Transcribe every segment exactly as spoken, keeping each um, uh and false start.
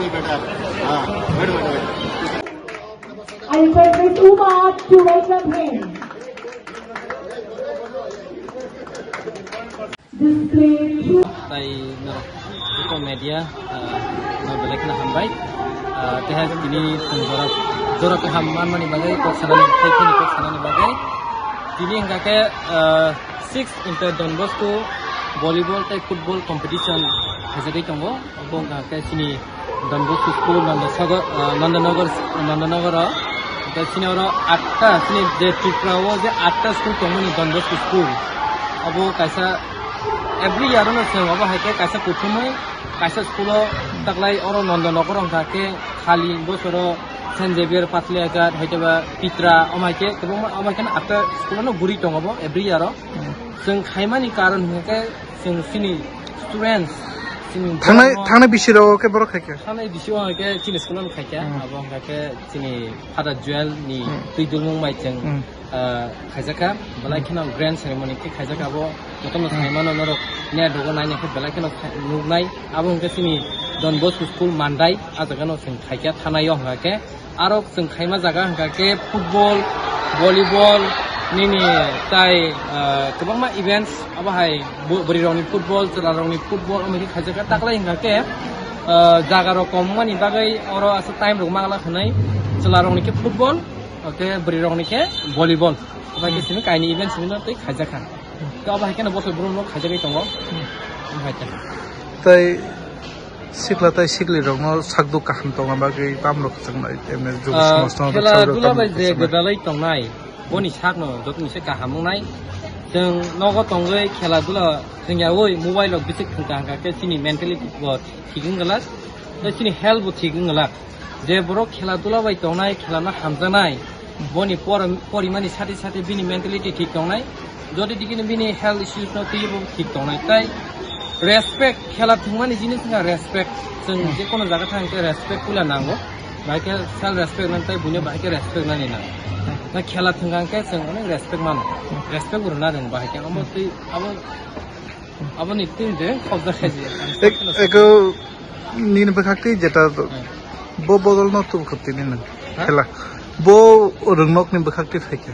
I request Miss Uma to welcome him. Display two. Tai norok joto media, ah, no belai kheno hambai. Ah, tei hai tini chwng jora, jora kaham manmani bagwi kok sanani, tei khini kok sanani bagwi. Tini hwnkha khe, ah, six inter Don Bosco volleyball tei football competition khaijagwi tongo. Obo hwnkha khe chini Don Bosco school Nanda Sagar, ah, Nanda Nagar, Nanda Nagar o. Hwnkhe chini oro atta, chini je Tripura o je atta school tongmani Don Bosco school. Abo kaisa every year no chwng obo hai khe kaisa kuthumwi kaisa school o taklai oro Nanda Nagar o hwnkha khe khali bosoro Saint Xavier, Patliagat, hoitoba Pitra, omo hai khe kwbangma, omo hai khe atta school no guri tongo bo every year o. Hmm. Chwng khaimani karon hwnkhe chwng chini students, chini Thangnai, borokno thangnai bisiro khe borok khai kha? Thangnai bisio hwnkhe chini school no khai kha, Hmm. abo hwnkha khe chini Father Joel ni Hmm. twi dulmung bai chwng, Hmm. ah, khaijak kha, belai Hmm. kheno grand ceremony khe khaijak kha, abo jotono Hmm. saimano norok net rogo naina khe belai kheno khai-, nuknai, abo hwnkhe chini Don Bosco school Mandai, ah jaga no chwng khai kha, thanai o hwnkha khe. Aro chwng khaima jaga hwnkha khe football, volleyball, nini tai, ah, kwbangma events, abo hai bo-, bwrwi rokni football, chwla rokni football, omo khe khaijak kha. Taklai hwnkha khe, ah, jaga rok kom wngmani bagwi oro aswk time rok manglak hwnwi chwla rokni khe football, oke bwrwi rokni khe volleyball. Omo hai khe Hmm. simi kainwi events hwnwi no tei khaijak kha. Khe obo hai kheno bosor brum no khaijagwi tongo. Hmm. Omo hai khe. Tai Sikla tai sikli rokno sakduk kaham tongna bagwi tamrok kwchangmai, emne jugo Ah, somajno khela rwksa dula bai je rwksa gwdalai tongnai, boni sakno joto ni se kaham wngnai. Chwng nogo tongwi khela dula thwngyawi mobile rok bichik thwngkha hwnkha khe chini mentality bo thik wng glak, tei chini health bo thik wng glak. Je borok khela dula bai tongnai, khela no hamjaknai, boni por-, porimani sati sati bini mentality thik tongnai. Jodi dikino bini health issues no twiwi bo thik tongnai. Tai respect, khela thwngmani jinis wngkha respect. Chwng Hmm. je kono jaga thang khe respect puila nango. Bahai khe self respect nang tai buino bahai khe respect nani nang. Na khela thwngkha khe chwng onek respect mano. Respect bo rwna rwng bahai khe. Omo twi abo, aboni twi de khobja khaji. Ek-, eko nini bwkhak twi jeta Hmm. bo bodol no tubu khaptini nang. Ha? Khela. Bo rwngnokni bwkhak twi phaikha.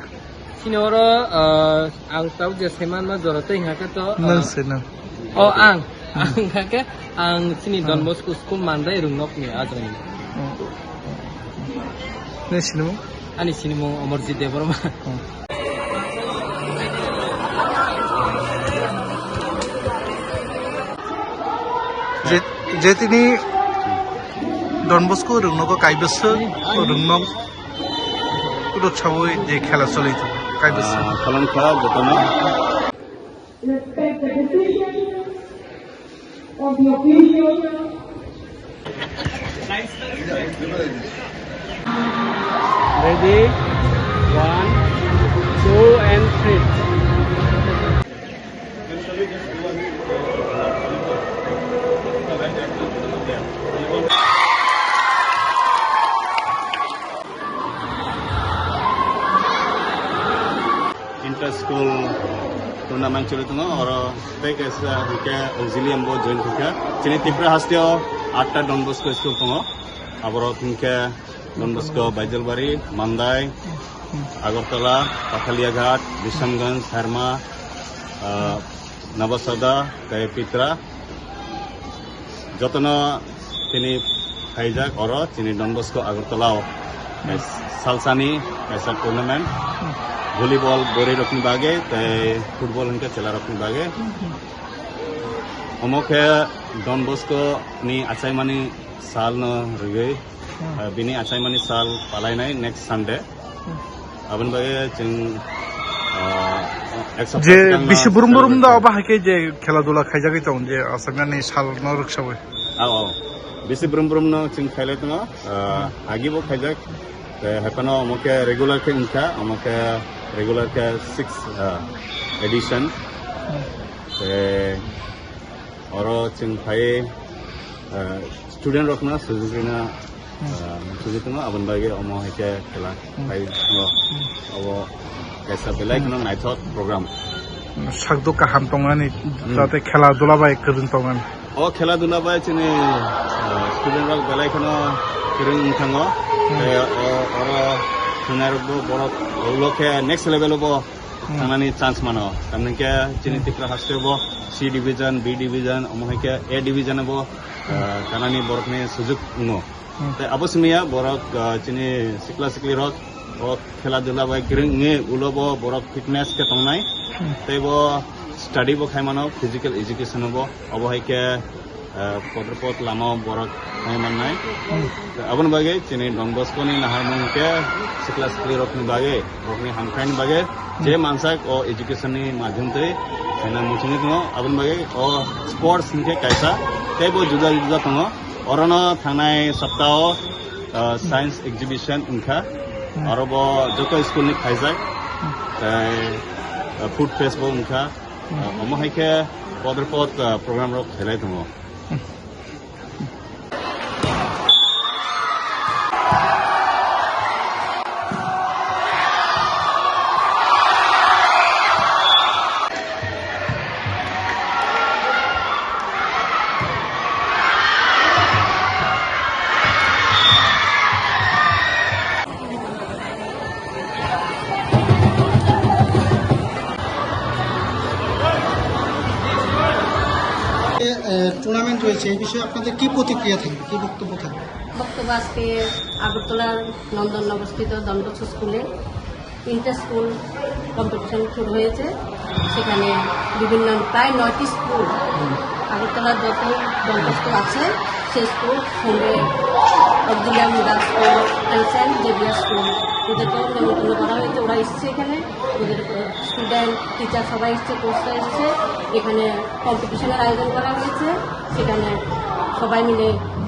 Chini oro, ah, ang tabuk je saimanma jora tei hwnkha khe to, ah, Nwng se nwng. Oh, ang. Hmm. Ang hwnkha khe ang chini Hmm. Don Bosco School Mandai Rwngnokni ajoni. Hmm. Nwng sinimung? Ani sinimung Amarjit Debbarma. Hmm. Je, je tini Don Bosco Rwngnogo kaibwswk Hmm. Rwngnok. Kudo chawi je khela choli tongo, kaibwswk. Ah, khalam kha jotono. Respect the decision of the official. Ready? One, two, and three. Inter school tournament choli tongo, oro tei kaisa hwnkhe auxilium bo join khaikha. Chini Tripura hasteo atta Don Bosco school tongo, aborok hwnkhe Don Bosco, Baijalbari, Mandai, Agartala, Pathaliaghat, Bishamganj, Herma, ah, Nabasada, tei Pitra. Jotono tini phaijak oro chini Don Bosco Agartala o. Hmm. Salsani kaisa tournament. Hmm. Volleyball bwrwi rokni bagwi tei football hwnkhe chwla rokni bagwi. Hmm. Omo khe Don Bosco ni achaimani sal no rwgwi, Hmm. ah, bini achaimani sal palainai next Sunday. Hmm. Aboni bagwi chwng, ah, ek sapta Je swkang no bisi brum brum da celebrate obo hai khe je khela dula khaijagwi tong je asaknani sal no rwksawi. Ah, oh. Bisi brum brum no chwng khailai tongo. Ah, Hmm. agi bo khaijak. Te hai phano omo khe regular khe wngkha, omo khe regular khe six, ah, edition. Hmm. Te oro chwng phai, ah, student rokno sujui rwna, Hmm. ah, sujui tongo, aboni bagwi omo hai khe khela Hmm. phai tongo. Hmm. Abo kaisa belai Hmm. kheno naithok program. Sakduk kaham tongnani, Hmm. jate khela dula bai kwrwng tongnani. O khela dula bai chini, ah, Student rok belai kheno kwrwng wng thango. Hmm. Tei o, oro thwngnairokbo borok ulo khe next level o bo Hmm. thangnani chance mano. Tamni khe chini Hmm. Tripura haste bo C division, B division, omo hai khe A division bo, Hmm. ah, thangnani borokni sujuk wngo. Hmm. Tei abo simiya borok, ah, chini sikla sikli rok o khela dula bai kwrwng wngwi ulo bo borok fitness khe tongnai. Hmm. Tei bo study bo khai mano, physical education bo. Obo hai khe, eh, podre pod lama o borok thangwi mannai. Hmm. Aboni bagwi chini Don Bosco ni naharmung khe sikla sikli rokni bagwi, rokni hamkraini bagwi je Hmm. mansak o education ni madhyam twi khaina muchungwi tongo. Aboni bagwi o sports hinkhe kaisa teibo juda juda tongo. Orono thangnai saptao, eh, science exhibition wngkha. Hmm. Aro bo joto school ni khaijak. Hmm. Tei, eh, food fest bo wngkha. Hmm. Ah, omo hai khe podre pod, ah, program rok khailai tongo. Hmm. এ, এ, টুর্নামেন্ট রয়েছে, এই বিষয়ে আপনাদের কি প্রতিক্রিয়া থাকবে, কি বক্তব্য থাকবে? বক্তব্য আজকে আগরতলার নন্দন অবস্থিত ডন বস্কো স্কুলে ইন্টার স্কুল কম্পিটিশন শুরু হয়েছে। সেখানে বিভিন্ন প্রায় নয়টি স্কুল, আগরতলার যত ডন বস্কো আছে, সেই স্কুল সঙ্গে auxiliary middle school, and Saint Xavier school, ওদেরকেও নেমন্তন্ন করা হয়েছে। ওরা এসছে এখানে, ওদের স্টুডেন্ট, টিচার সবাই এসছে, কোচরা এসছে। এখানে কম্পিটিশনের আয়োজন করা হয়েছে, সেখানে সবাই মিলে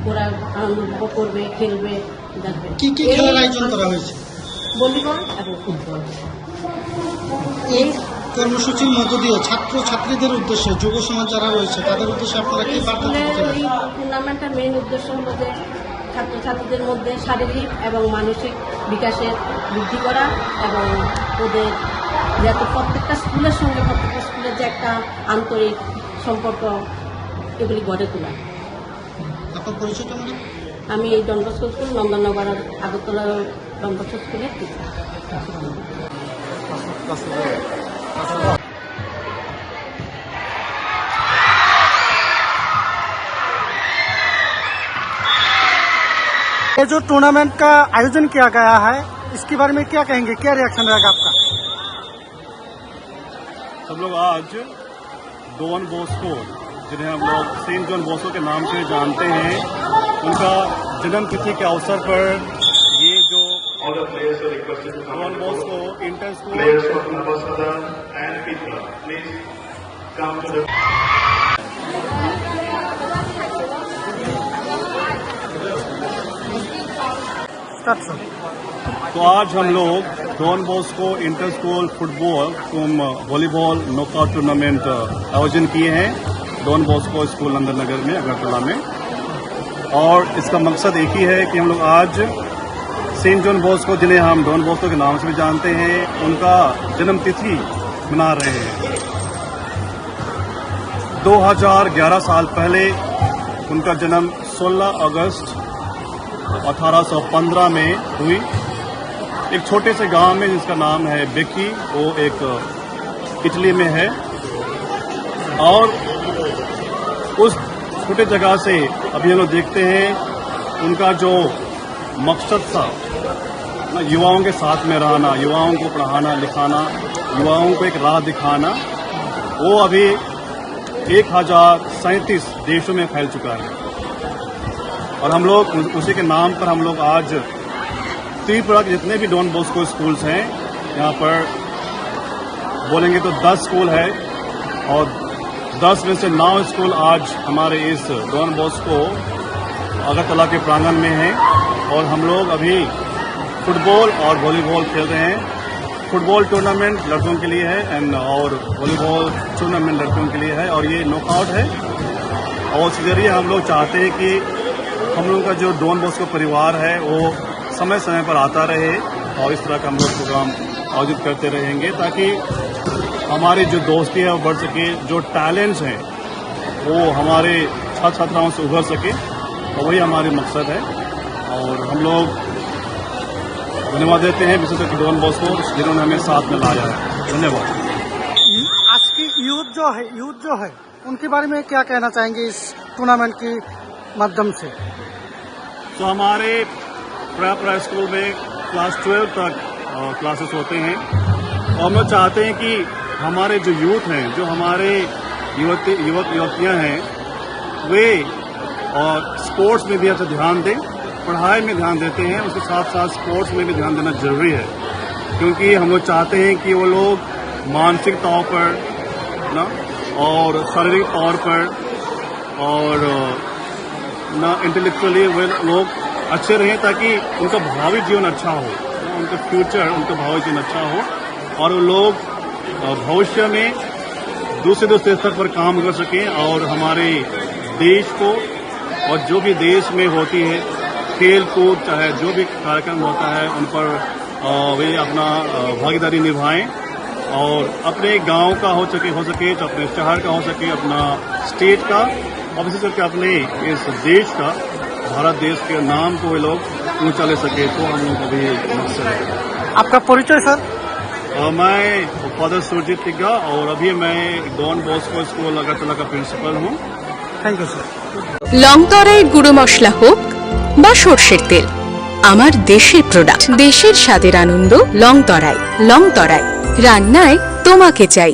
ওরা আনন্দ উপভোগ করবে, খেলবে, দেখবে। কি কি এই খেলার আয়োজন করা হয়েছে? ভলিবল এবং ফুটবল। এই কর্মসূচির মধ্য দিয়ে ছাত্র ছাত্রীদের উদ্দেশ্যে, যুব সমাজ যারা রয়েছে, তাদের উদ্দেশ্যে আপনারা কি বার্তা দিতে চান? এই টুর্নামেন্টের মেইন উদ্দেশ্য হলো যে ছাত্রছাত্রীদের মধ্যে শারীরিক এবং মানসিক বিকাশের বৃদ্ধি করা এবং ওদের যাতে প্রত্যেকটা স্কুলের সঙ্গে প্রত্যেকটা স্কুলের যে একটা আন্তরিক সম্পর্ক, এগুলি গড়ে তোলা। আপনার পরিচয়টা, ম্যাডাম? আমি এই Don Bosco school, Nandannagar Agartala Don Bosco স্কুলের টিচার। ये जो टूर्नामेंट का आयोजन किया गया है, इसके बारे में क्या कहेंगे, क्या रिएक्शन रहेगा आपका? सब लोग आज डॉन बॉस्को, जिन्हें हम लोग सेंट जॉन बॉस्को के नाम से जानते हैं, उनका जन्म तिथि के अवसर पर ये जो Don Bosco inter school start, sir. तो आज हम लोग Don Bosco inter school football cum volleyball knockout tournament आयोजन किए हैं Don Bosco school Nandannagar में, अगरतला में। और इसका मकसद एक ही है कि हम लोग आज सेंट जॉन बॉस्को, जिन्हें हम डॉन बॉस्को के नाम से भी जानते हैं, उनका जन्म तिथि मना रहे हैं। दो हज़ार ग्यारह साल पहले उनका जन्म सोलह अगस्त अठारह सौ पन्द्रह में हुई। एक छोटे से गांव में जिसका नाम है बेकी, वो एक इटली में है। और उस छोटे जगह से अभी हम लोग देखते हैं उनका जो मकसद था ना, युवाओं के साथ में रहना, युवाओं को पढ़ाना लिखाना, युवाओं को एक राह दिखाना, वो अभी एक हज़ार सैंतीस देशों में फैल चुका है। और हम लोग उ-, उसी के नाम पर हम लोग आज त्रिपुरा के जितने भी डॉन बॉस्को स्कूल्स हैं, यहाँ पर बोलेंगे तो दस स्कूल है और दस में से नौ स्कूल आज हमारे इस डॉन बॉस्को अगरतला के प्रांगण में हैं और हम लोग अभी फुटबॉल और वॉलीबॉल खेल रहे हैं। फुटबॉल टूर्नामेंट लड़कों के लिए है एंड और वॉलीबॉल टूर्नामेंट लड़कों के लिए है और ये नॉकआउट है। और उसके जरिए हम लोग चाहते हैं कि हम लोगों का जो डॉन बॉस्को परिवार है, वो समय समय पर आता रहे और इस तरह का हम लोग प्रोग्राम आयोजित करते रहेंगे, ताकि हमारी जो दोस्ती है, वो बढ़ सके, जो टैलेंट्स हैं, वो हमारे छात्र छात्राओं से उभर सके। तो वही हमारी मकसद है और हम लोग धन्यवाद देते हैं विशेष करके डॉन बॉस्को, जिन्होंने हमें साथ में लाया है। धन्यवाद। आज की यूथ जो है, यूथ जो है, उनके बारे में क्या कहना चाहेंगे इस टूर्नामेंट के माध्यम से? तो हमारे प्रा प्रा स्कूल में क्लास ट्वेल्व तक क्लासेस होते हैं और हम लोग चाहते हैं कि हमारे जो यूथ हैं, जो हमारे युवती युवक युवतियां हैं, वे और स्पोर्ट्स में भी अच्छा ध्यान दें। पढ़ाई में ध्यान देते हैं, उसके साथ साथ स्पोर्ट्स में भी ध्यान देना जरूरी है, क्योंकि हम लोग चाहते हैं कि वो लोग मानसिक तौर पर ना और शारीरिक तौर पर और ना इंटेलेक्चुअली वे लोग अच्छे रहें, ताकि उनका भावी जीवन अच्छा हो, उनका फ्यूचर, उनका भावी जीवन अच्छा हो और वो लोग भविष्य में दूसरे दूसरे स्तर पर काम कर सकें और हमारे देश को और जो भी देश में होती है खेल कूद, चाहे जो भी कार्यक्रम होता है, उन पर वे अपना भागीदारी निभाएं और अपने गांव का हो सके हो सके तो अपने शहर का हो सके, अपना स्टेट का और विशेष करके अपने इस देश का, भारत देश के नाम को वे लोग ऊंचा ले सके, तो हम लोग अभी मकसद है। आपका परिचय सर? मैं फादर सुरजीत तिग्गा और अभी मैं डॉन बॉस्को स्कूल अगरतला का प्रिंसिपल हूँ। Thank you sir. লংতরাই গুঁড়ো মশলা হোক বা সর্ষের তেল, আমার দেশের প্রোডাক্ট, দেশের স্বাদের আনন্দ। লংতরাই। লংতরাই, রান্নায় তোমাকে চাই।